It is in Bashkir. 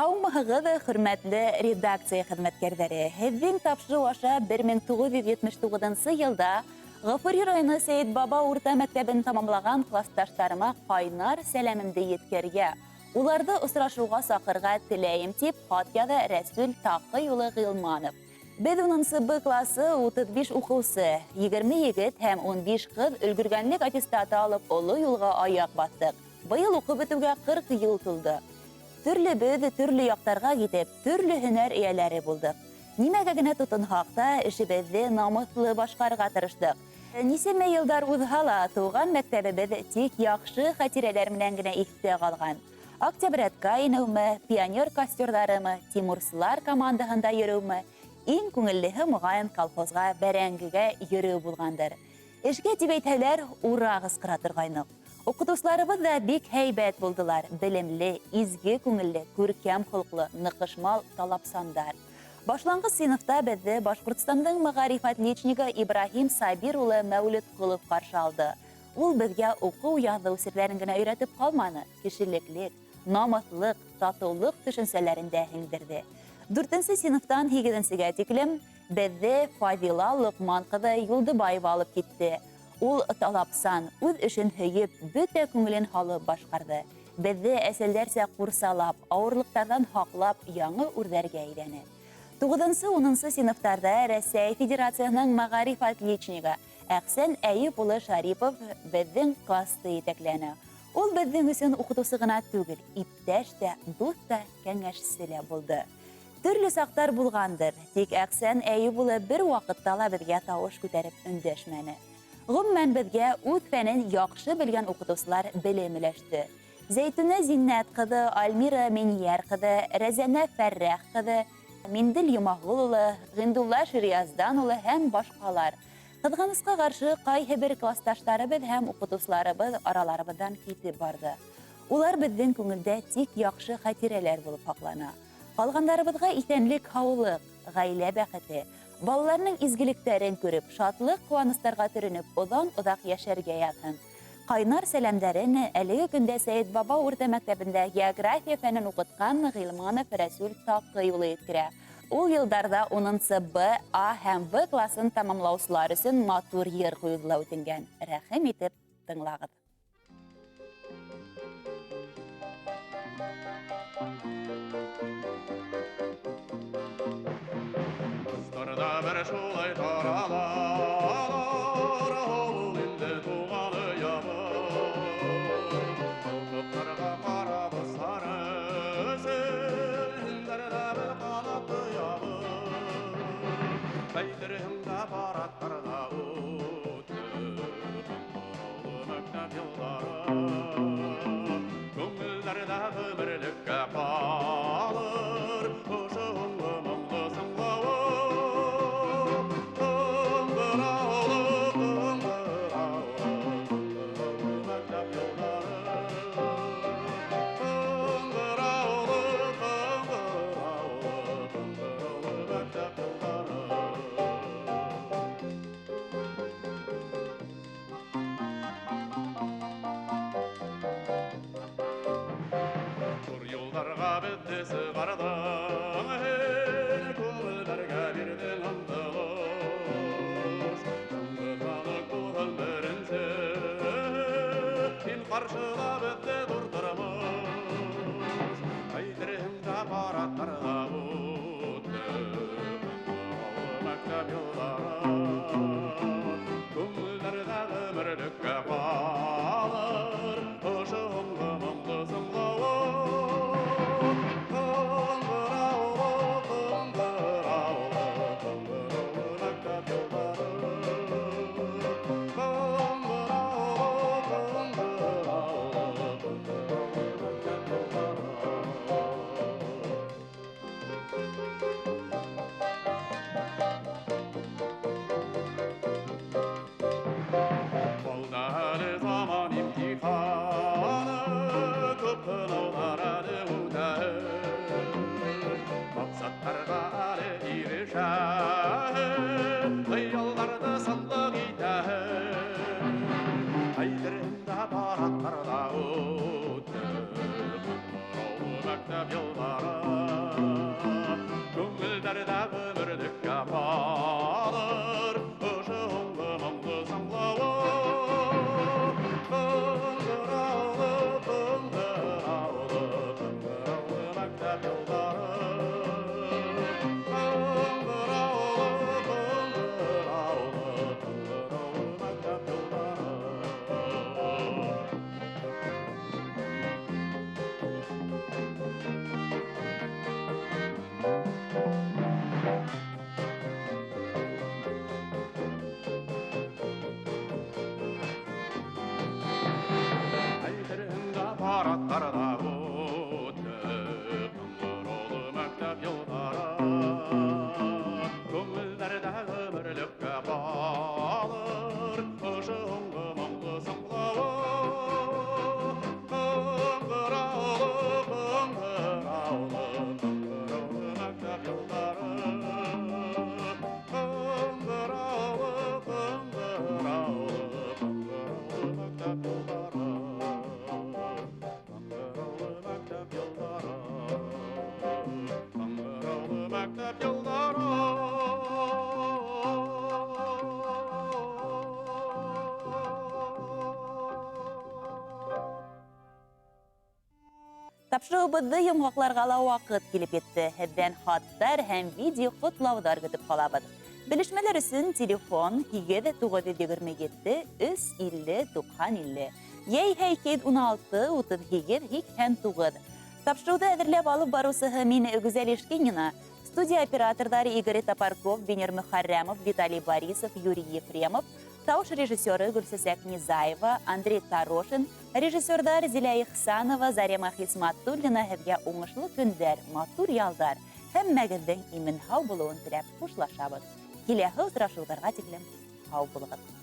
Һаумыһығыҙ, хөрмәтле редакция хеҙмәткәрҙәре. Һеҙҙең тапшырыу аша 1979 йылда Ғафури районы Сәйетбаба урта мәктәбен тамамлаған класташтарыма ҡайнар сәләмемде еткергә, уларҙы осрашыуға саҡырға теләйем, тип хат яҙа Рәсүл Таҡый улы Ғилманов. Беҙ 10 Б классы 35 уҡыусы, 20 егет һәм 15 ҡыҙ өлгөргәнлек аттестаты алып оло юлға аяҡ баҫтыҡ. Быйыл уҡып бөтөүгә 40 йыл тулды. Төрлөбөҙ төрлө яҡтарға китеп, төрлө һөнәр эйәләре булдыҡ. Нимәгә генә тотонһаҡ та, эшебеҙҙе намыҫлы башҡарырға тырыштыҡ. Нисәмә йылдар уҙһа ла, тыуған мәктәбебеҙ тик яҡшы хәтирәләр менән генә иҫтә ҡалған. Октябрятка инеүме, пионер костерҙарымы, тимурсылар командаһында йөрөүме, иң күңеллеһе моғайын колхозға бәрәңгегә йөрөү булғандыр. Эшкә тип әйтһәләр, ура ҡысҡыра торғайныҡ. Уҡытыусыларыбыҙ ҙа бик һәйбәт булдылар, белемле, изге күңелле, күркәм холоҡло, ныҡышмал талапсандар. Башланғыс синыфта беҙҙе Башҡортостандың мәғариф отличнигы Ибраһим Сабир улы Мәүлетҡолов ҡаршы алды. Ул беҙгә уҡыу-яҙыу серҙәрен генә өйрәтеп ҡалманы, кешелеклек, намыҫлыҡ, татыулыҡ төшөнсәләрен дә һеңдерҙе. 4-нсе синыфтан 8-гә тиклем беҙҙе Фазила Лоҡман ҡыҙы Юлдыбаева алып китте. Ул талапсан, үҙ эшен һөйөп, бөтә күңелен һалып башҡарҙы. Беҙҙе әсәләрсә ҡурсалап, ауырлыҡтарҙан һаҡлап, яңы үрҙәргә әйҙәне. 9-10 синыфтарҙа Рәсәй Федерацияһының мәғариф отличнигы Әхсән Әйүп улы Шарипов беҙҙең класты етәкләне. Ул беҙҙең өсөн уҡытыусы ғына түгел, иптәш тә, дуҫ та, кәңәшсе лә булды. Төрлө саҡтар булғандыр, тик Әхсән Әйүп улы бер ваҡытта ла беҙгә тауыш күтәреп өндәшмәне. Ғөмүмән, беҙгә үҙ фәнен яҡшы белгән уҡытыусылар белем өләште. Зәйтүнә Зиннәт ҡыҙы, Альмира Минйәр ҡыҙы, Рәзәнә Фәррәх ҡыҙы, Миндел Йомағол улы, Ғиндулла Шириаздан улы һәм башҡалар. Ҡыҙғанысҡа ҡаршы, ҡайһы бер класташтарыбыҙ һәм уҡытыусыларыбыҙ араларыбыҙҙан китеп барҙы. Улар беҙҙең күңелдә тик яҡшы хәтирәләр булып һаҡлана. Ҡалғандарыбыҙға иҫәнлек, һаулыҡ, ғаилә бәхете, балаларының изгелектәрен күреп, шатлыҡ ҡыуаныстарға төрөнөп, оҙан-оҙаҡ йәшәргә яҙһын. Ҡайнар сәләмдәрен әлеге көндә Сәйетбаба урта мәктәбендә география фәнен уҡытҡан Ғилманов Рәсүл Таҡый улы еткерә. Ул йылдарҙа 10 Б, А һәм В класын тамамлаусылар өсөн матур йыр ҡуйыуҙы ла үтенгән. Рәхим итеп тыңлағыҙ. Ҡыҙҙар бер шулай таралалар, ауыл инде туғаны ябыр. Офоҡтарға ҡарап осар өсөн, һөндәрҙә бер ҡанаты ябыр. Әйтерһең дә парадтарҙа үтте ҡыңғыраулы мәктәп йылдары. Күңелдәрҙә ғүмерлеккә ҡалыр ошо һуңғы моңло сыңлауы. Ҡыңғыраулы, ҡыңғыраулы, ҡыңғыраулы мәктәп йылдары. Ҡыңғыраулы, ҡыңғыраулы, ҡыңғыраулы мәктәп йылдары. Ҙур юлдарға беҙҙе сығарҙың һин, күңелдәргә бирҙең ынтылыш. Тыңғыҙланыҡ булһын беренсе, һин ҡаршыла беҙҙе ҙур тормош. Әйтерһең дә парадтарҙа үтте ҡыңғыраулы мәктәп йылдары. Күңелдәрҙә ғүмерлеккә ҡалыр ошо һуңғы моңло сыңлауы. Ҡыңғыраулы, ҡыңғыраулы, ҡыңғыраулы мәктәп йылдары. Ҡыңғыраулы, ҡыңғыраулы, ҡыңғыраулы мәктәп йылдары. Ҡалды әле заман имтиханы, күп һынауҙар әле үтәһе. Маҡсаттарға әле ирешәһе, хыялдарҙы сынлыҡ итәһе. Әйтерһең дә парадтарҙа үтте ҡыңғыраулы мәктәп йылдары. мәктәп юллары. Кыңгыраулы, кыңгыраулы, кыңгыраулы мәктәп юллары. Әйтерһең дә парадтарҙа үтте Ҡыңғыраулы мәктәп йылдары. Күңелдәрҙә ғүмерлеккә ҡалыр Ошо һуңғы моңло сыңлауы. Ҡыңғыраулы, ҡыңғыраулы, ҡыңғыраулы мәктәп йылдары. Ҡыңғыраулы, ҡыңғыраулы, ҡыңғыраулы мәктәп йылдары. Ҡыңғыраулы мәктәп йылдары. Ҡыңғыраулы мәктәп йылдары. Тапшырыуыбыҙҙы йомғаҡларға ла ваҡыт килеп етте. Һеҙҙән хаттар һәм видео ҡотлауҙар көтөп ҡалабыҙ. Белешмәләр өсөн телефон 8 927 350 90 50. Йәиһә 216 38 89. Тапшырыуҙы әҙерләп алып барыусыһы мин, Гүзәл Ишкинина. Студия операторҙары Игорь Топорков, Венер Мөхәррәмов, Виталий Борисов, Юрий Ефремов, тауыш режиссеры Гөлсәсәк Низаева, Андрей Тарошин, режиссерҙар Зилә Ихсанова, Зарема Хисматуллина һеҙгә уңышлы көндәр, матур ялдар, һәммәгеҙҙең имен һау булыуын теләп хушлашабыҙ. Киләһе осрашыуҙарға тиклем һау булығыҙ.